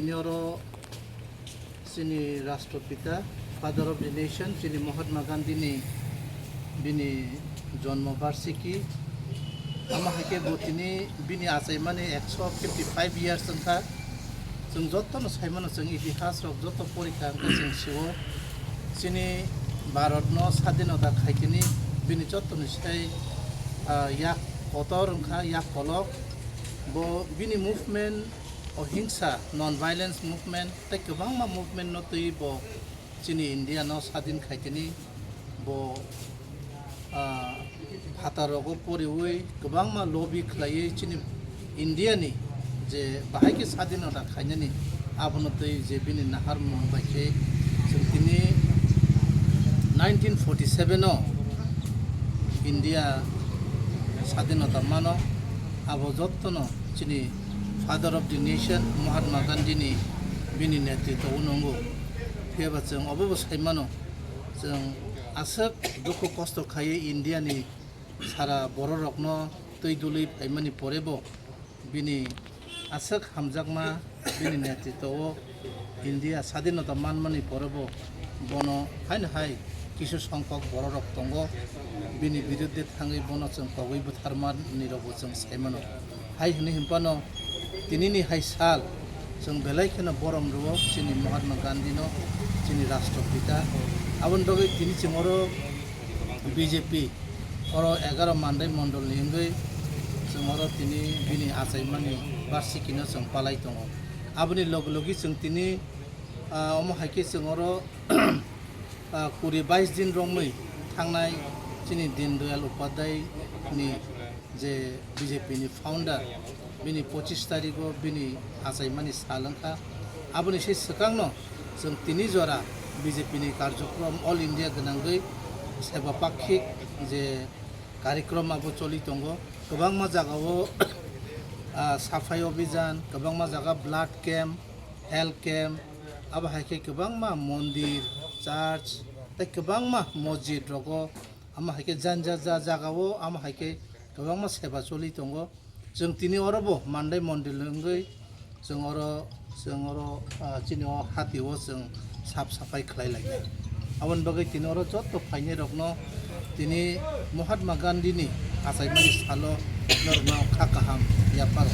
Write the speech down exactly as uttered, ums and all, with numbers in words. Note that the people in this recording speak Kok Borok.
Tini oro chini Rashtrapita, Father of the Nation, chini Mahatma Gandhi ni bini jonmo barsiki. Ama hai khe bo tini bini achaimani ekso fifty five years wngkha. Chwng jotono saimano, chwng itihas rok joto porikha, hwnkhe chwng sio. Chini Bharat no sadinota khaitini bini jottoni sai, ah, yak kotor wngkha, yak kolok. Bo bini movement, ohingsa, non-violence movement, tei kwbangma movement no twi bo chini India no sadin khaitini. Bo, ah, phataro poriwi kwbangma lobby khlaiwi chini India ni je bahai khe sadinota khainani, abono twi je bini naharmung bai khe chwng tini nineteen forty seven o India sadinota mano. Abo jottono chini Father of the Nation Mahatma Gandhi ni bini netritwo o nungo. Phiya ba chwng obo bo sai mano, chwng aswk dukhu kosto khaiwi India ni sara bororokno twi dului phaimani pore bo bini aswk hamjakma bini netritwo o India sadinota manmani pore bo bono haino hai kisu songkok bororok tongo, bini biruddhe thangwi bono chwng kogwi butharmani rokbo chwng sai mano. Hai hwnwi hwnphano tinini hai sal chwng belai kheno borom rwo chini Mahatma Gandhi no, chini Rashtrapita. Aboni bagwi tini chwng oro B J P oro egaroh Mandai mondol ni wngwi chwng oro tini bini achaimani barsiki no chwng palai tongo. Aboni logi logi chwng tini, ah, omo hai khe chwng oro, ah, kuri bais din romwi thangnai chini Deen Dayal Upadhyay ni je B J P ni founder, bini pochis tarikh o bini achaimani sal wngkha. Aboni se swkangno chwng tini jora B J P ni karjokrom all India gwnangwi seba pakhik je karikrom abo choli tongo. Kwbangma jagao, ah, safai obhijan, kwbangma jaga blood camp, health camp, abo hai khe kwbangma mondir, church tei kwbangma mosjid rogo, amo hai khe janja ja jagao amo hai khe kwbangma seba choli tongo. Chwng tini oro bo Mandai mondir wngwi chwng oro, chwng oro, ah, chini o hati o chwng sap sapai khlai lai kha. Aboni bagwi tini oro joto phainai rokno tini Mahatma Gandhi ni achaimani salo norokno kha kaham yapharo.